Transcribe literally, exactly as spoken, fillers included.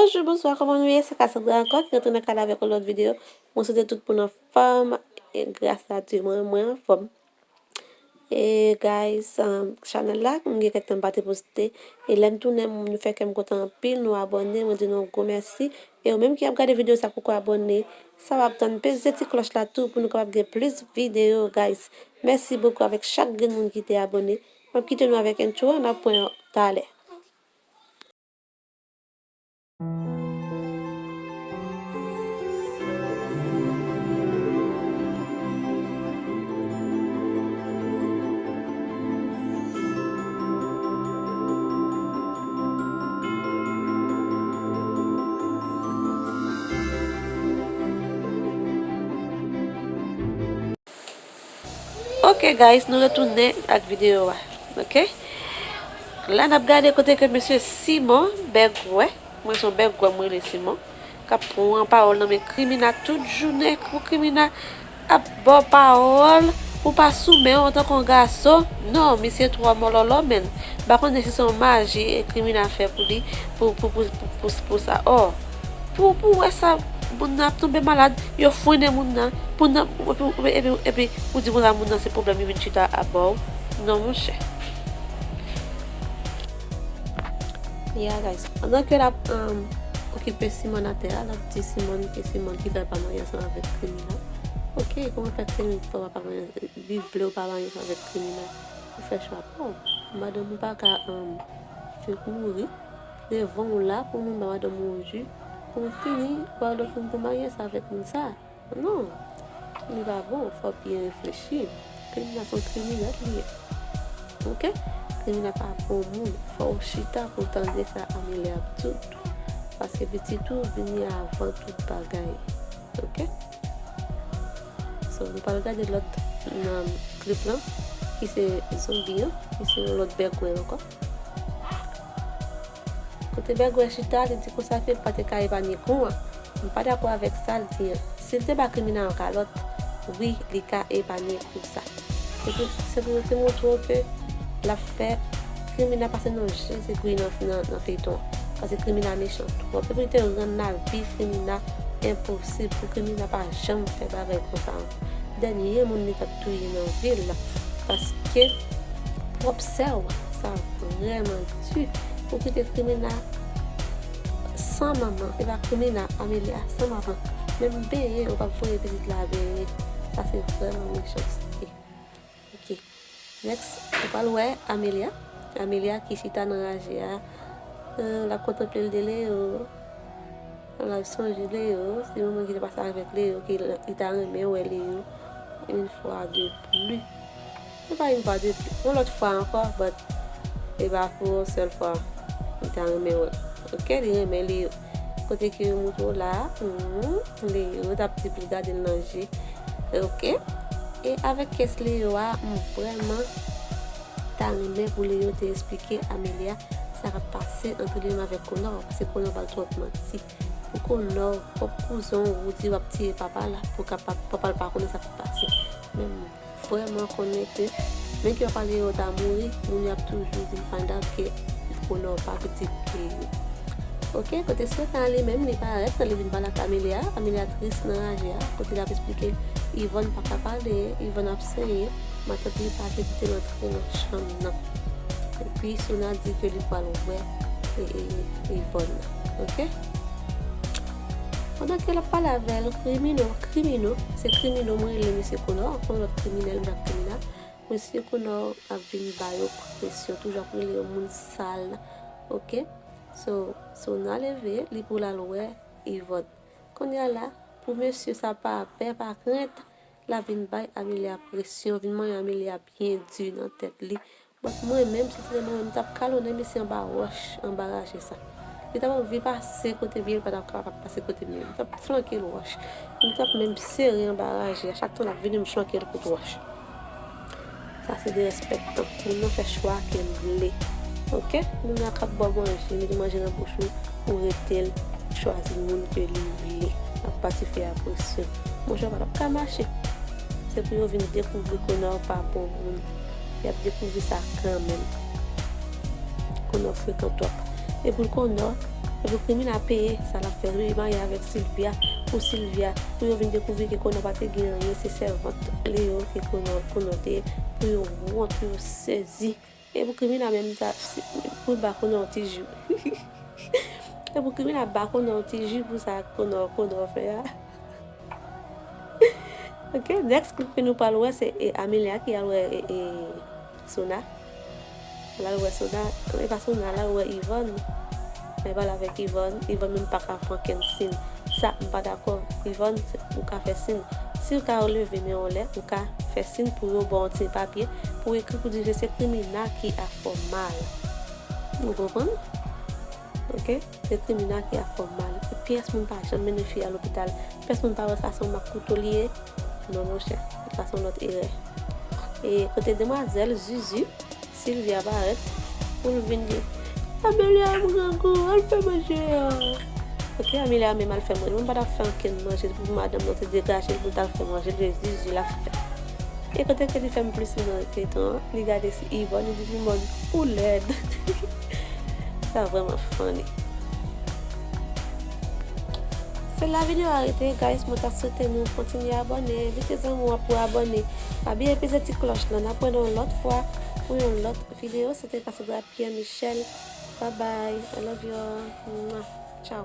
Bonjou, bonswa, kòman nou ye? Se Cassandra ankò ki rantre nan kay la avèk yon lòt videyo. Mwen swete tout moun anfòm, e gras a Dye, mwen, mwen anfòm. E guys, um, chanèl la, m gen kèk tan m pa te poste. E lè m tounen, nou fè kè m kontan anpil, nou abòne, mwen di nou yon gwo mèsi. E ou menm ki ap gade videyo sa poko abòne, sa w ap tann, peze ti klòch la tou pou nou kapab gen plis videyo, guys. Mèsi bokou avèk chak grenn moun ki te abòne. M ap kite nou avèk entwo an, n ap pran yon talè. Ok guys, nou retounen ak videyo a. Ok? La n ap gade kote ke mesye Simon Bègwè, mwen se yon bègwè m rele Simon, k ap pran pawòl nan men Krimina tout jounen pou Krimina ap ba w pawòl pou pa sou men w antanke yon gason. Non, misye twò mòlòlò, menn. M pa konnen si se yon maji Krimina fè pou li, pou, pou, pou, pou, pou, pou sa. Oh, pou, pou wè sa, moun nan ap tonbe malad, yo fwennen moun nan, moun nan, epi, epi, epi, epi ou di konsa moun nan se pwoblèm li vin chita ap ba w. Non, monchè. Yeah, guys. Pandan ke l ap, um, okipe Simon atè a, l ap di Simon ke Simon ki fè l pa marye ansanm avèk Krimina. Ok, kòman fè ke se li ki fè w pa marye, li vle w pa marye ansanm avèk Krimina? Ou fè chwa pa w. Madanm ou pa ka, um, fenk mouri devan w la pou moun ba madanm ou yon ji, pou w fini ba yon lòt moun pou marye sa avèk moun sa. Non. Li pa bon, fò w byen reflechi. Krimina se yon kriminèl li ye. Ok? Krimina pa bon moun. Fò w chita pou w tande sa Amelia ap di w. Paske pitit ou vini avan tout bagay. Ok? So, nou pral gade lòt nan klip lan, ki se zonbi an, ki se yon lòt bègwè ankò. Kote bègwè chita, li di konsa ke l pa te ka epanye kou an. M pa dakò avèk sa l di an. Si l te ba Krimina yon kalòt, wi, li ka epanye kou sa. Se pou, se pou yo te montre w ke l ap fè Krimina pase nan Jezikri nan, nan, nan feyton an. Paske Krimina mechan twòp. Se pou li te rann lavi Krimina enposib, pou Krimina pa janm fè bagay konsa ankò. Dènye moun li t ap touye nan vi l la. Paske pwòp sè w, sa vrèman di. Ou kite Krimina san manman, e pa Krimina, Amelia san manman. Menm benyen, ou p ap voye pitit la benyen. Sa se vrèman mechanste. Ok. Next, ou pral wè Amelia. Amelia ki chita nan raje a. Euh, l ap kontanple l de Leo. L ap sonje Leo. Se moman ki te pase avèk Leo, ki l, li ta renmen wè Leo. Une fois de plus. Se pa une fois de plus. Yon lòt fwa ankò, but e pa pou yon sèl fwa. Li ta renmen wè l. Ok, li renmen Leo. Kote ke yo montre w la, hmm, Leo t ap di pou l gade l nan je. Ok. E avèk kès Leo a, m vrèman ta renmen pou Leo te eksplike Amelia sa k ap pase ant li menm avèk Connor, paske Connor ba l twòp manti. Pou Connor, pwòp kouzen w, ou di w ap tiye papa l, pou kapab, papa l pa konnen sa k ap pase. Men m vrèman konnen ke, menm ke papa Leo ta mouri, moun yo ap toujou vin find out ke Connor pa pitit Leo. Ok, kote Swetan li menm, li parèt, li vin pale ak Amelia. Amelia tris nan raje a, kote l ap eksplike Yvonne pa ka pale, Yvonne ap senyen, matant li pa te kite l antre nan chanm nan. Epi Sona di ke li pral wè, e, e, Yvonne nan. Ok? Pandan ke l ap pale avè l, Krimino, Krimino, se Krimino mwen rele mesye Connor, ankò yon lòt kriminèl, Black Criminal. Mesye Connor ap vin ba yo presyon, toujou ap rele yo moun sal. Ok? So, Sona leve, li pou l al wè Yvonne. Kounye a la, pou mesye sa pa pè, pa krent, l ap vin bay Amelia presyon, vin manyen Amelia byen di nan tèt li. But mwen menm, si se te mwen menm, m t ap kalonnen mesye anba wòch, anba raje sa. Li t ap anvi pase kote m ye, li pa t ap kapab pase kote m ye. M t ap flanke l wòch. M t ap menm sere anba raje a. Chak tan l ap vini, m flanke l kout wòch. Sa se derespèktan. Moun nan fè chwa ke l vle. Ok? Moun nan k ap ba w manje, mete manje nan bouch ou, ou rete l, chwazi moun ke li vle. L ap ba ti fi a presyon. Monchè, w pa t ap ka mache. Se pou yo vin dekouvri Connor pa bon moun. Y ap dekouvri sa kanmenm. Connor frekan twòp. E pou Connor, Epi Krimina peye sa l ap fè. Li marye avèk Sylvia. Pou Sylvia, pou yo vin dekouvri ke Connor pa te gen anyen, se sèvant li yo ke Connor, Connor te ye. Pou yo wont, pou yo sezi. E pou Krimina menm ta, pou l ba Connor yon ti ji. E pou Krimina ba Connor yon ti ji pou sa Connor, Connor fè a. Ok, next clip ke nou pral wè se e, Amelia ki al wè e, e, Sona. L al wè Sona, e pa Sona, l al wè Yvonne. L al pale avèk Yvonne, Yvonne menm pa ka fè okenn siy. Sa, m pa dakò. Yvonne, se, ou ka fè siy. Si w ka leve men w anlè, ou ka fè siy pou yo ba w yon ti papye, pou w ekri pou di ke se Krimina ki ap fè w mal. Ou konprann? Ok? Se Krimina ki ap fè w mal. E pyès moun pa janm mennen fi a lopital. Pyès moun pa wè sa se yon mak kouto li ye. Non, monchè. Sa se yon lòt erè. E kote demwazèl Zuzu, Sylvia parèt, pou l vin di, Amelia ap grangou, al fè manje a. Ok, Amelia menm al fè manje. Mwen pa t ap fè ankenn manje pou madanm nan te degaje l pou l t al fè manje. L vle Zuzu l ap fè. E kote ke li fè m plis ri nan feyton an, li gade si Yvonne, li di Yvonne, ou lèd. Sa vrèman funny. Se la videyo a rete, guys. Mwen ta swete nou kontinye abòne. Mete zanmi w pou abòne. Pa bliye peze ti klòch lan. N ap wè nou yon lòt fwa pou yon lòt videyo. Se te Cassandra Pierre Michel. Bye bye. I love you all. Mwah. Ciao.